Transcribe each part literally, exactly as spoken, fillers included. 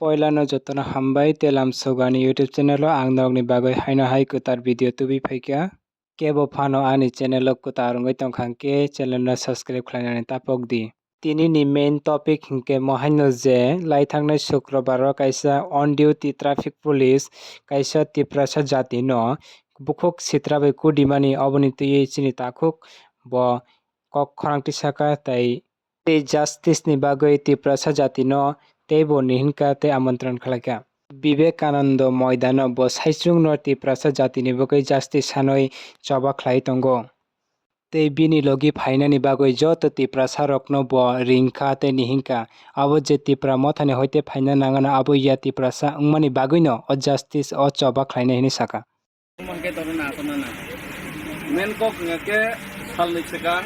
Poilano jotono hambai Telam Sogani YouTube channel o ang norokni bagwi haino hai kwtal video tubui phaikha. Kebo phano ani channel o kwtal wngwi tongkha hwnkhe channel no subscribe khlainani tapok di. Tini ni main topic hwnkhe mohaino je laithaknai Sukrobar o kaisa on duty traffic police kaisa Tiprasa jati no bukhuk sitra bai kudimani, oboni twiwi chini takhuk bo kok khorang tisaka tei tei justice ni bagwi Tiprasa jati no teibo nihinka tei amontron khlaikha. Vivekanando Moidano bo saichung no Tiprasa jati ni bagwi justice sanwi choba khlai tongo. Tei bini logi phainani bagwi joto Tiprasa rokno bo ringkha tei nihinka. Abo je Tipra mothani hoite phaina nangano abo ya Tiprasa wngmani bagwino o justice o choba khlainai hinwi saka. Main kok hwnkhe salni swkang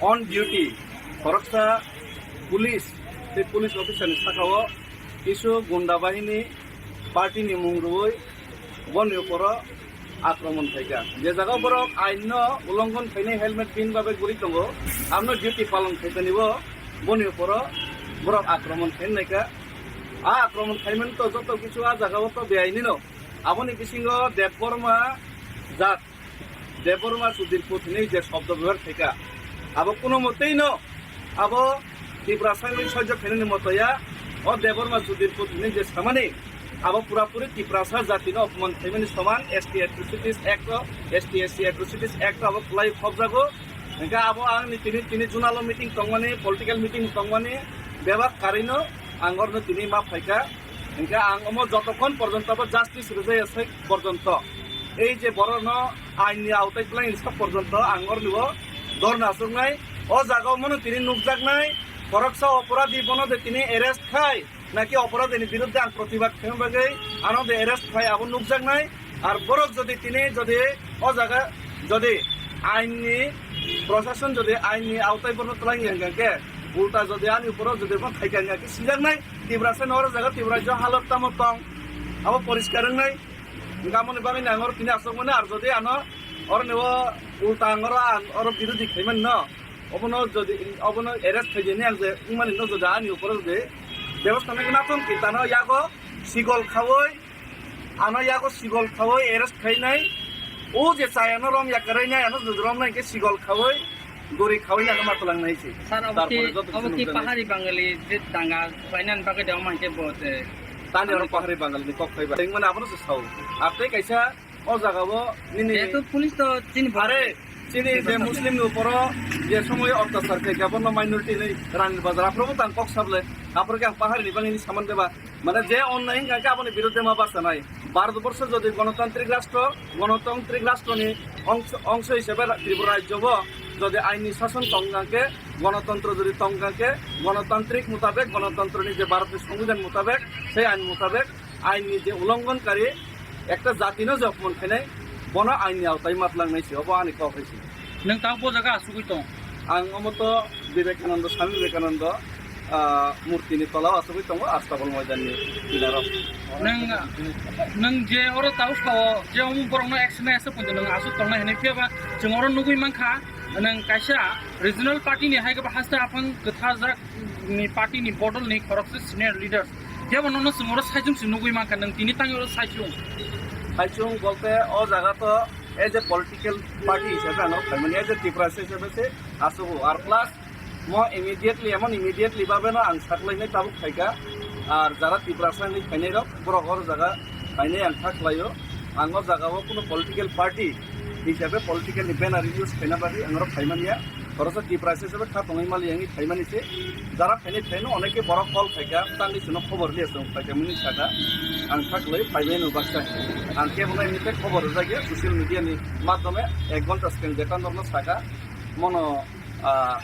on duty khoroksa police tei police officer ni sakao kisu gunda bahini party ni mung rwui boni uporo akromon khaikha. Je jaga borok ain no ulonghon khainai helmet pin babe guri tongo, amno duty palon khaikani bo boni uporo borok akromon khainai kha. A akromon khaimani to joto kisu a jaga o to beaini no. Aboni bisingo Debbarma jat, Debbarma Sudirput hinwi je shobdo bebohar khaikha, abo kuno moteino abo Tiprasa hinwi sojjo khainani motoya. O Debbarma Sudirput hinwi je samani abo purapuri Tiprasa jatino opman khaimani soman, S T Atrocities Act o, S T S C Atrocities Act o abo kwlai khobjago. Hingkhe abo ang ni tini, tini zonal o meeting tongmani, political meeting tongmani bebak karino ang orno tini ma phaikha. Hingkhe ang omo jotokhon porjonto abo justice rwjaya se porjonto, ei je borokno ain ni aotai twlai hinsa porjonto ang orni o dorna aswknai. O jaga o mono tini nukjaknai, khoroksa oporadi bono de tini arrest khai, naki oporadi ni biruddhe ang protibad khaima bagwi ano de arrest khai abo nukjaknai. Ar borok jodi tini jodi o jaga jodi ain ni prosason jodi ain ni aotai borno twlai hingkha khe ulta jodi ani uporo jodi bo khaikha hingkha khe sijaknai. Tiprasa no oro jaga Tiprasa halot tamo tong abo poriskar wngnai. Hingkha amoni bagwi nang oro tini aswk mani ar jodi ano oro ni o ulta ang oro ang oro birodhi khaimani no obono jodi obono arrest khaijani ang je wngmani no jodi ani uporo jodi bebostha nai natung kitano yago sigol khaui. Ano yago sigol khaui arrest khainai. O je chayano rom yakarwi nai, ano jodi rom nai khe sigol khaui, gori khaui nang ma twlang nai se. Sir, abo ki, tarpore joto abo ki nukjak nai. Pahari Bangali je danga khlainani bagwi de, omo hingke bo je. Tani oro pahari Bangali ni kok phaiba. Tengmani abono se sao. Ar tei kaisa o jaga o nini. Jehetu police to chini are, chini je Muslim ni uporo je somoy otyachar khe, gabon no minority ni rang bazar. Aphuru bo tang kok sable. Aphuru khe ang pahari ni bangwi ni saman deba. Mane je onnai hingkha khe aboni biruddhe ma bachanai. Bharat borsho jodi gonotantrik rastro, gonotantrik rastroni ongso, ongso hisabe ra-, Tripura rajyo bo jodi ain ni sason tong hingkha khe, gonotontro jodi tong hingkha khe, gonotantrik mutabek, gonotontroni je Bharatni songbidan mutabek, sei ain mutabek ain ni je ulonghon kari ekta jati no je opman khainai, bono ain ni aotai ma twlang nai se, obo ani kok hai se. Nwng tamo bo jaga asugwi tong? Ang omo to Vivekananda, Swami Vivekananda, ah, murti ni tola o asugwi tongo, Astabal Moidan ni kinaro. Nwng, nwng je oro tamo sao, je omo borok no action nai aswk pon nwng aswk tongnai hinwi, phiya ba chwng oro nugwi mankha, nwng kaisa regional party ni hai khe ba haste aphang kwtharjak ni party ni bodol ni khoroksa senior leaders. Kebo nono chwng oro saichung se nugwi mankha, nwng tini tangwi oro saichung. Saichung bolte o jaga to as a political party hisabe ano phaimani, as a Tiprasa hisabe se asogo. Ar plus mo immediately, emon immediately babe no ang saklainai tabuk phaikha. Ar jara Tiprasa hinwi phainai rok, borok oro jaga phainai ang kha khlaio. Ang o jaga o kuno political party hisabe political ni banner use khaina bagwi ang oro phaimaniya. Khoroksa Tiprasa hisabe kha tongwi mali yang phaimani se. Jara phainai phaino oneke borok call khaikha, tangwi chwngno khobor liya chwng phaikha mini sakha. Ang kha khlai phaimani no baksa. Ang khe bono emite khobor rwjakya social media ni madhyome ek ghonta swkang jeta norno sakha. Mono, ah,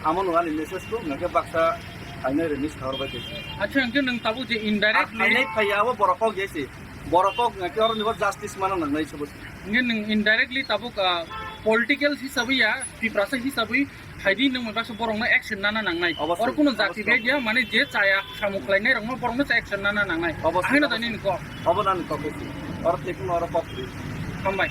amo no ani message ko hwnkhe baksa phainai rwni sahor bai khe. Acha, hwnkhe nwng tabuk je indirect phainai phaiya abo borok kok jesi. Borok kok hwnkhe oro nibo justice mana nangnai se bo. Hwnkhe nwng indirectly tabuk, ah, political hisabwi ya, Tiprasa hisabwi phaidi nwng bai baksa borokno action nana nangnai. Obosoi, oro kuno jati obosoi. Bag ya, mane je chaya samung khlainai rokno borokno se action nana nangnai. Obosoi, ahino obosoi. Tani niko. Obo nani kok khe. Oro tei kuno oro kok khe. Hambai.